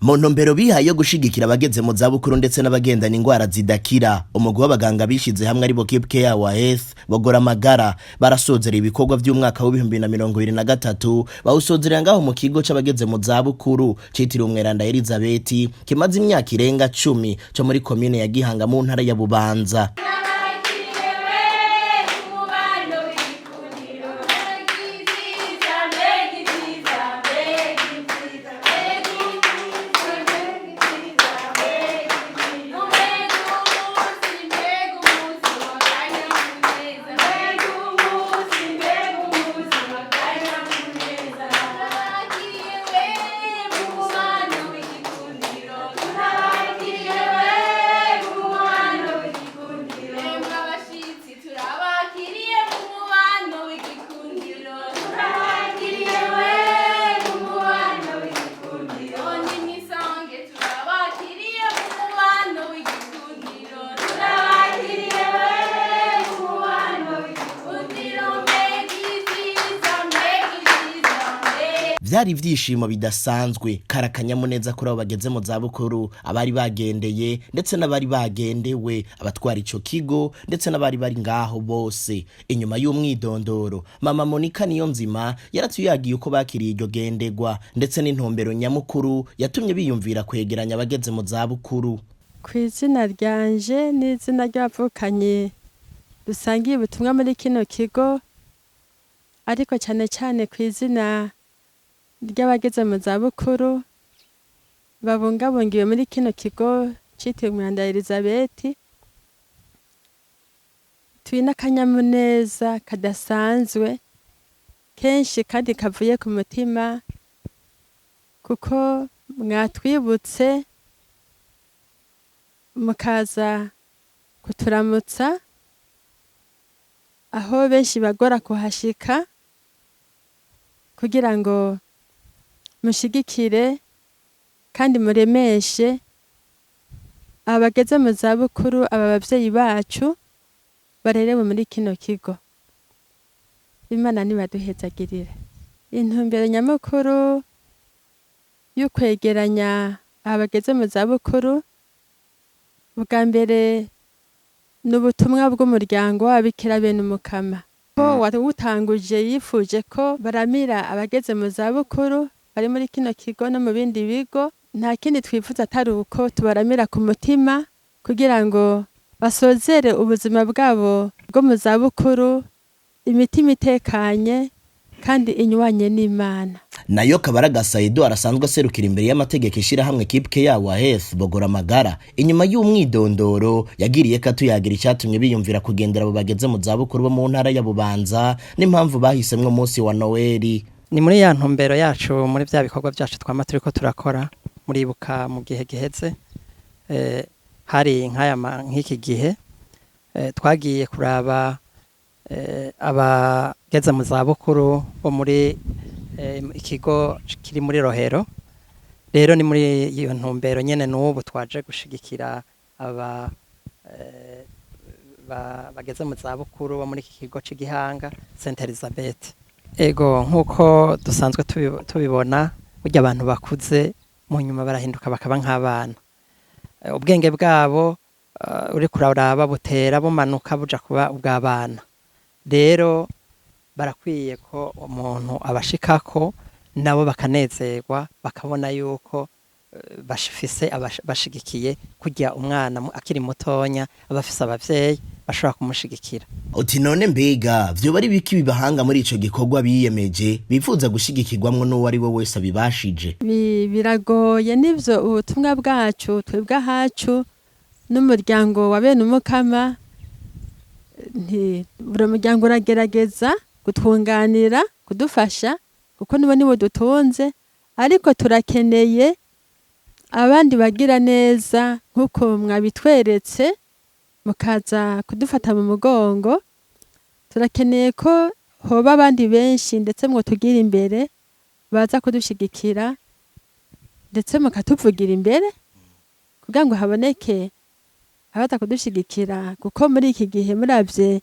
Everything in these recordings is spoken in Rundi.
Mu ntumbero bihaye yo gushigikira abageze mu zabukuru ndetse n'abagendana ingwara zidakira, umugwi w'abaganga bishize hamwe aribo Keep Care Our Health Bogora Amagara barasozera ibikorwa vy'umwaka w'2023, bawusozerera ngaho mu kigo c'abageze mu zabukuru citiriwe Umweranda Elizabeth, kimaze imyaka irenga 10, co muri komine ya Gihanga mu ntara ya Bubanza. Vyari ivyishimo bidasanzwe, karakanyamuneza kuri abo bageze mu zabukuru, abari bagendeye ndetse n'abari bagendewe, abatwara ico kigo ndetse n'abari bari ngaho bose. Inyuma y'umwidondoro, mama Monica Niyonzima yaratuyagiye uko bakiriye iryo gendegwa ndetse n'intumbero nyamukuru yatumye biyumvira kwegeranya abageze mu zabukuru. Ku izina ryanje n'izina ry'abavukanye dusangiye ubutumwa muri kino kigo, ariko cyane cyane ku izina ry'abageze mu zabukuru babungabungiwe muri kino kigo citiriwe Umweranda Elizabeth, turi n'akanyamuneza kadasanzwe kenshi kandi kavuye ku mutima, kuko mwatwibutse mukaza kuturamutsa aho benshi bagora kuhashika, kugira ngo mushigikire kandi muremeshe abageze mu zabukuru, aba bavyeyi bacu barerewe muri kino kigo. Imana nibaduhezagirire. Intumbero nyamukuru y'ukwegeranya abageze mu zabukuru, bwa mbere ni ubutumwa bw'umuryango w'ababikira bene Umukama, ko wawutanguje yifuje ko baramira abageze mu zabukuru bari muri kino kigo no mu bindi bigo. Nta kindi twifuza atari uko tubaramira ku mutima, kugira ngo basozere ubuzima bwabo bwo mu zabukuru imitima itekanye kandi inywanye n'Imana. Nayo Kabaragasa Edouard asanzwe aserukira imbere y'amategeko ishirahamwe Keep Care Our Health Bogora Amagara, inyuma y'umwidondoro yagiriye ko atuyagira icyatumye biyumvira kugendera abo bageze mu zabukuru bo mu ntara ya Bubanza n'impamvu bahisemwo umunsi wa Noeli. Ni muri ya ntumbero yacu, muri vya bikorwa vyacu twama turiko turakora. Muribuka mu gihe giheze hari nk'aya nk'iki gihe twagiye kuraba abageze mu zabukuru bo muri ikigo kiri muri Rohero. Rero ni muri iyo ntumbero nyene n'ubu twaje gushigikira aba bageze mu zabukuru bo muri iki kigo c'Igihanga Saint Elizabeth. Ego, nk'uko dusanzwe tubibona, burya abantu bakuze mu nyuma barahinduka bakaba nk'abana. Ubwenge bwabo uri kuraraba butera bumanuka buja kuba ubw'abana. Rero barakwiye ko umuntu abashikako nabo bakanezerwa, bakabona yuko bafise bashigikiye. Kurya umwana akiri mutonya aba afise abavyeyi bashobora kumushigikira. Uti none mbega vyoba ari biki bibahanga muri ico gikorwa biyemeje bifuza gushigikirwamwo n'uwo ari we wese abibashije? Biragoye nivyo, ubutumwa bwacu twebwe ahacu n'umuryango wa bene Umukama, nti buri muryango uragerageza kutwunganira, kudufasha, kuko nibo nibo dutunze, ariko turakeneye abandi bagira neza nk'uko mwabitweretse mukaza kudufata mu mugongo. Turakeneye ko hoba abandi benshi ndetse mwotugira imbere baza kudushigikira, ndetse mukatuvugira imbere kugira ngo haboneke abaza kudushigikira, kuko muri iki gihe muravye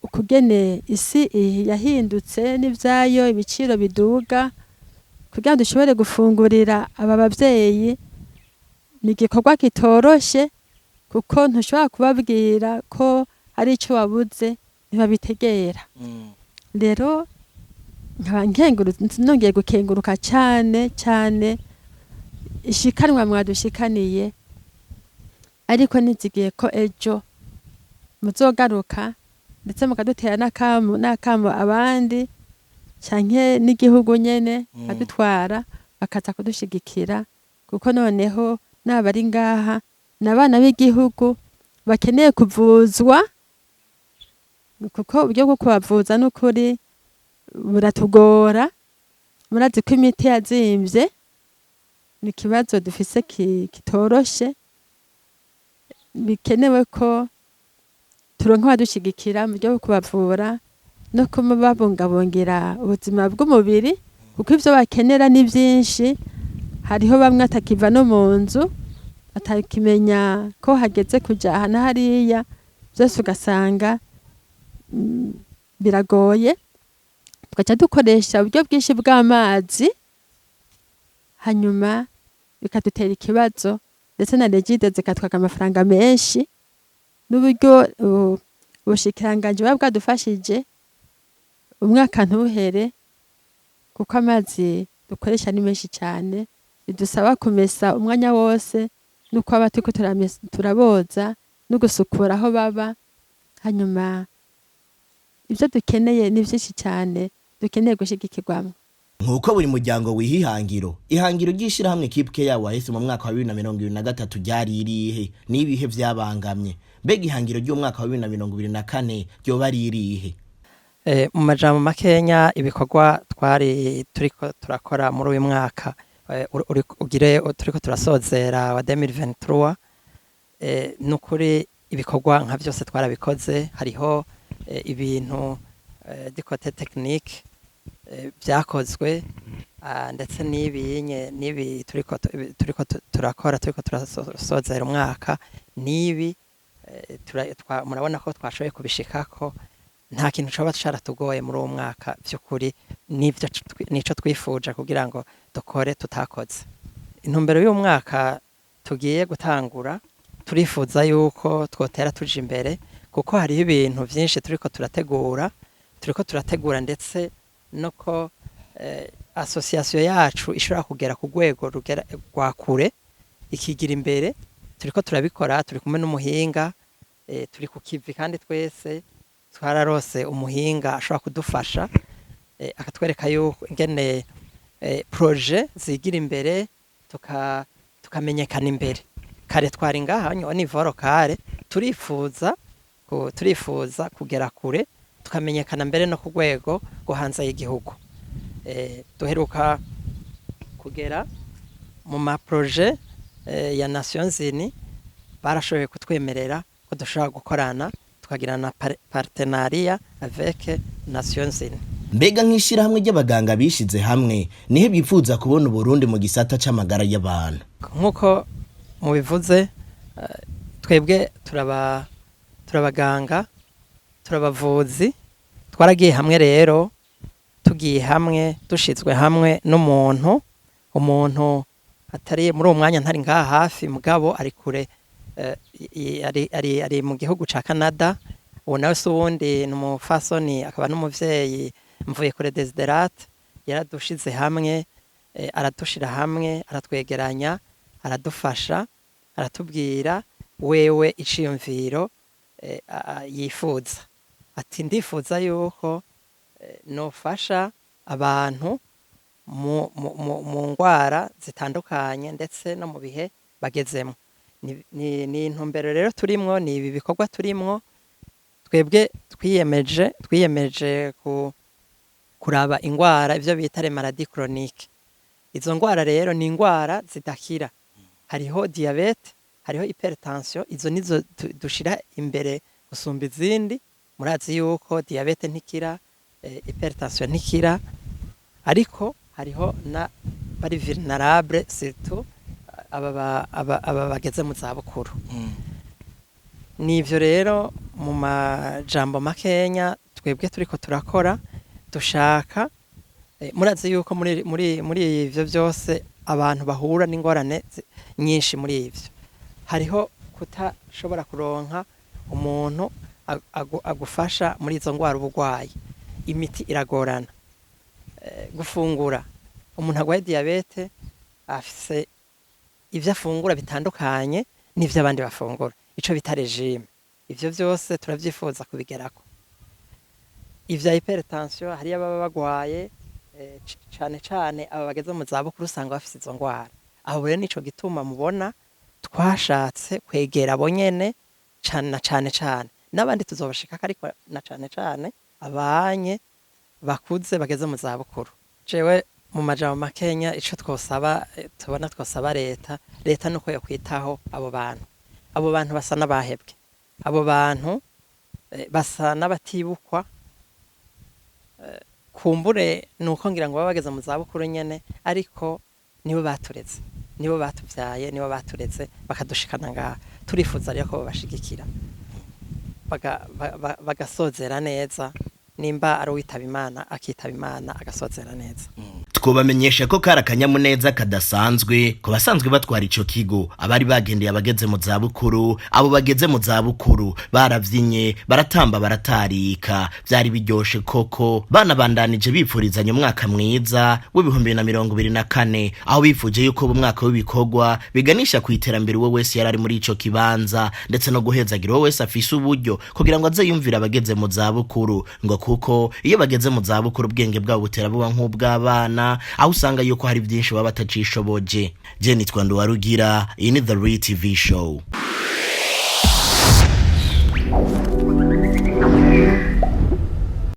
ukugene isi yahindutse n'ivyayo, ibiciro biduga. Kugira ngo dushobore gufungurira aba bavyeyi ni igikorwa kitoroshe, kuko ntushobora kubabwira ko hari ico wabuze, ntibabitegera. Rero nkaba nongeye gukenguruka cane cane ishikanwa mwadushikaniye, ariko nizigiye ko ejo muzogaruka, ndetse mukadutera n'akamo abandi canke n'igihugu nyene badutwara bakaza kudushigikira, kuko noneho n'abari ngaha n'abana b'igihugu bakeneye kuvuzwa, kuko uburyo bwo kubavuza n'ukuri buratugora. Murazi ko imiti yazimvye, ni ikibazo dufise kitoroshe, bikenewe ko turonka abadushigikira mu buryo bwo kubavura no kubabungabungira ubuzima bw'umubiri, kuko ivyo bakenera ni vyinshi. Hariho bamwe atakiva no mu nzu, atakimenya ko hageze kuja aha na hariya, vyose ugasanga biragoye. Tugaca dukoresha uburyo bwinshi bw'amazi, hanyuma bikadutera ikibazo, ndetse na Regide zikatwaka amafaranga menshi, n'uburyo ubushikiranganji buba bwadufashije umwaka ntuhere, kuko amazi dukoresha ni menshi cane, bidusaba kumesa umwanya wose, nuko aba turiko turaboza no gusukura aho baba. Hanyuma ivyo dukeneye ni vyinshi cane, dukeneye gushigikirwamwo. Nkuko buri muryango wiha ihangiro, ihangiro ry'ishirahamwe Keep Care wahise mu mwaka wa 2023 ryari irihe? N'ibihe vyabangamye? Mbega ihangiro ry'umwaka wa 2024 ryoba ari irihe? Mu majambo makenya, ibikorwa twari turiko turakora muri uyu mwaka ugire turiko turasozera wa 2023, nukuri ibikorwa nka vyose twarabikoze. Hariho ibintu du côté technique vyakozwe, ndetse n'ibinye n'ibi turiko turakora, turiko turasozera umwaka n'ibi, murabona ko twashoboye kubishikako. Nta kintu coba caratugoye muri uwo mwaka vy'ukuri, n'ivyo nico twifuje kugira ngo dukore tutakoze. Intumbero y'uwo mwaka tugiye gutangura, turifuza yuko twotera tuja imbere, kuko hariho ibintu vyinshi turiko turategura, ndetse no ko association yacu ishobora kugera ku rwego rugera rwa kure, ikigira imbere. Turiko turabikora, turi kumwe n'umuhinga, turi ku kivi, kandi twese twararose umuhinga ashobora kudufasha, akatwereka yuko ingene projet zigira imbere, tukamenyekana imbere. Kare twari ngaha au niveau local, turifuza kugera kure, tukamenyekana mbere no ku rwego rwo hanze y'igihugu. Duheruka kugera mu ma projet ya Nations Unies, barashoboye kutwemerera ko dushobora gukorana, tukagirana partenariat avec Nations Unies. Mbega nk'ishirahamwe ry'abaganga bishize hamwe, nihe bifuza kubona Uburundi mu gisata c'amagara y'abantu? Nk'uko mubivuze, twebwe turabaganga, turabavuzi, twaragiye hamwe. Rero tugiye hamwe, dushizwe hamwe n'umuntu, umuntu atari muri uwo mwanya, ntari ngaha hafi, mugabo ari kure, ari mu gihugu ca Canada. Uwo nawe si uwundi, ni umufasoni akaba n'umuvyeyi, Mvuye kure Desiderate. Yaradushize hamwe, aradushira hamwe, aratwegeranya, aradufasha, aratubwira wewe iciyumviro yifuza, ati: "Ndifuza yuko nofasha abantu mu ngwara zitandukanye, ndetse no mu bihe bagezemwo." Ni intumbero rero turimwo, ni ibi bikorwa turimwo. Twebwe twiyemeje kuraba ingwara, ivyo bita les maladies chroniques. Izo ngwara rero ni ingwara zidakira. Hariho diabète, hariho hypertension, izo nizo dushira imbere gusumba izindi. Murazi yuko diabète ntikira, hypertension ntikira, ariko hariho na bari vulnérable, surtout aba bageze mu zabukuru. Nivyo rero, mu majambo makenya, twebwe turiko turakora, dushaka Murazi yuko muri ivyo byose abantu bahura n'ingorane nyinshi. Muri ivyo hariho kutashobora kuronka umuntu agufasha muri izo ngwara uba urwaye, imiti iragorana. Gufungura, umuntu arwaye diyabete afise ivyo afungura bitandukanye n'ivyo abandi bafungura, ico bita régime. Ivyo vyose turavyifuza kubigerako. Ivya hypertension, hariyo ababa bagwaye, cane cane aba bageze mu zabukuru usanga bafise izo ngwara. Aho rero nico gituma mubona twashatse kwegera abo nyene cane, na cane cane n'abandi tuzobashikako, ariko na cane cane abanye bakuze bageze mu zabukuru. Jewe mu majambo makenya, ico twosaba, tubona twosaba leta nuko yokwitaho abo bantu. Abo bantu basa n'abahebwe, abo bantu basa n'abatibukwa. Kumbure nuko ngira ngo baba bageze mu zabukuru nyene, ariko nibo batureze, nibo batuvyaye, nibo batureze bakadushikana ngaha. Turifuza rero ko babashigikira bagasozera neza, nimba ari uwitaba Imana akitaba Imana, agasozera neza. Twobamenyesha ko kari akanyamuneza kadasanzwe ku basanzwe batwara ico kigo, abari bagendeye abageze mu zabukuru. Abo bageze mu zabukuru baravyinye, baratamba, baratarika, vyari biryoshe koko. Banabandanije bifurizanya umwaka mwiza w'2024, aho bifuje yuko ubu mwaka w'ibikorwa biganisha ku iterambere uwo wese yari ari muri ico kibanza, ndetse no guhezagira uwo wese afise uburyo kugira ngo aze yumvire abageze mu zabukuru, ngo kuko iyo bageze mu zabukuru ubwenge bwabo butera buba nk'ubw'abana, aho usanga yuko hari byinshi baba batacishoboje. Je nitwa Nduwarugira, iyi ni The Real TV Show.